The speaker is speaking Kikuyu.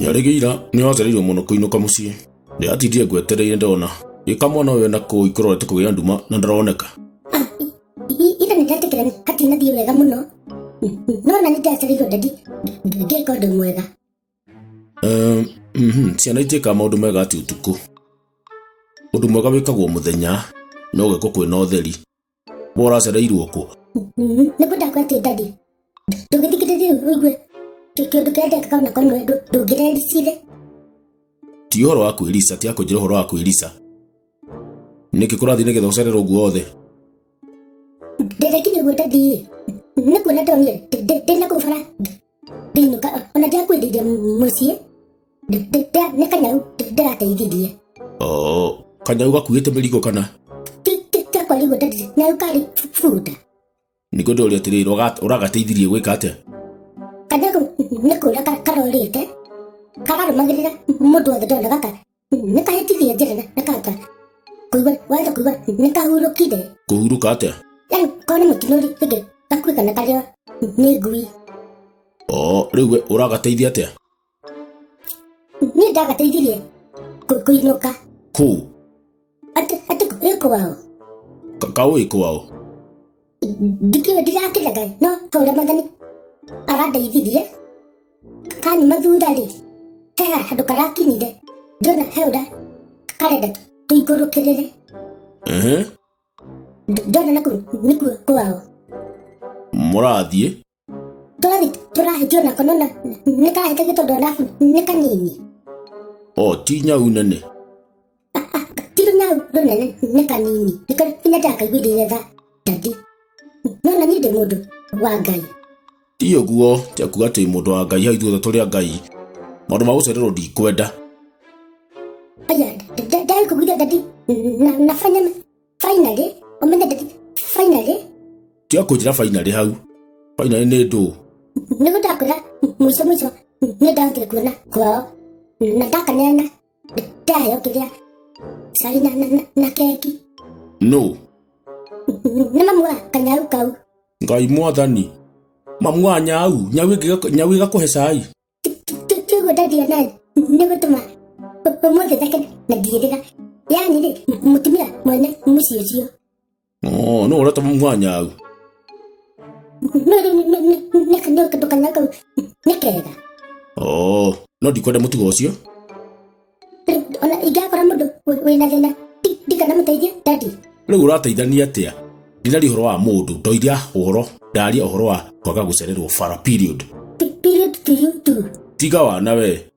Nyaregĩira nĩ wacereirwo mũno kũinũka mũciĩ. Ndĩratindire ngwetereire ndona gĩka mwana ũyũ na kũu kũrorete kũgĩa nduma na ndaroneka. Ah, ira nĩ ndetĩkĩra hatinathiĩ wega mũno no na nĩ ndacereirwo ndadi ngĩka ũndũ mwega. Ciana itiĩkaga maũndũ mega atĩ ũtukũ. Ũndũ mwega wĩkagwo mũthenya no ũgekwo kwĩna ũtheri. We ũracereirwo kũ? Nĩguo ndakwa atĩ ndadi ndũgĩthikĩrĩrie rĩu ũigue kĩũndũ kĩrĩa ndekaga ona korwo nĩwe ndũngĩrericire. Ti ũhoro wa kwĩrica, ti akũnjĩra ũhoro wa kwĩrica. Nĩkĩ kũrathiĩ nĩgetha ũcererwo ũguo wothe? Ndĩrekire ũguo ndadi nĩ kuona ndonire ndĩna kũu bara ngĩinũka ona ndiakwĩrĩire mũciĩ nĩ kanyau ndĩrateithirie. Oh, kanyau gakuĩte mĩrigo kana? Tiakwarigwo ndadi nyau karĩ bunda. Nĩguo ndĩũria atĩrĩrĩ, ũragateithirie gwĩka atĩa? Kanyau nĩ kũra karorĩte kararũmagĩrĩra mũndũ wothe ndona gaka nĩ kahĩtithie njĩra na kanga kũigua waza kũigua nĩ kahurũkire. Kũhurũka atĩa? Yani korwo nĩ mũtino rĩngĩ gakue kana karĩo nĩ ngui. Oh, rĩu we ũragateithia atĩa? Niĩ ndagateithirie kũinũka. Kũ? Atĩ atĩ ĩ kwao. Kaũ ĩ kwao? Ndikĩũĩ ndirakĩrega no ta ũrĩa mwathani arandeithirie kanyuma thutha rĩ he handũ karakinyire ndĩrona he ũrĩa karenda tũikũrũkĩrĩre. Ehe. Ndona naku nĩkuo kwao. Mũrathiĩ? Tũrathiĩ tũrahĩtio nako nona nĩ karahĩtagio tondũ onaku nĩ kanini. O ti nyau nene. Ti rũnyau rũnene nĩ kanini nĩkĩo nginya ndakaiguithire tha dadi. Nona niĩ ndĩ mũndũ wa Ngai. Ti ũguo, ti akuga atĩ mũndũ wa Ngai hau ithuothe tũrĩ a Ngai. Maũndũ ma gũcererwo ndikwenda. Aya, ndagĩkũguithia dadi na fanya finally ũmenye dadi finally. Tiga kũnjĩra finally hau. Finally nĩ ndũ. Nĩguo ndakwĩra mũico mũico nĩ ndahotire kuona kwao na ndakaneana ndaheo kĩrĩa cai na keki. Nũ? Nĩ mamu wa kanyau kau. Ngai mwathani. Mamu wa nyau, nyau nyau ĩgakũhe cai. Tiguo ndathia nayo nĩ gũtũma ũmũthĩ thake na ndiĩrĩra yani rĩ mũtumia mwene mũciĩ ũcio. Oh, no ũreta mamu wa nyau. No rĩu nĩ kĩndũ kanyau kau nĩ kega. Oh, no ndikwenda mũtugo ũcio. Rĩu ona ingĩakora mũndũ wĩna thĩna ndikanamũteithie dadi. Rĩu ũrateithania atĩa? Ndinaria ũhoro wa mũndũ, ndoiria ũhoro, ndaria ũhoro wa kwaga gũcererwo bara period. Period to you too. Tiga wana we.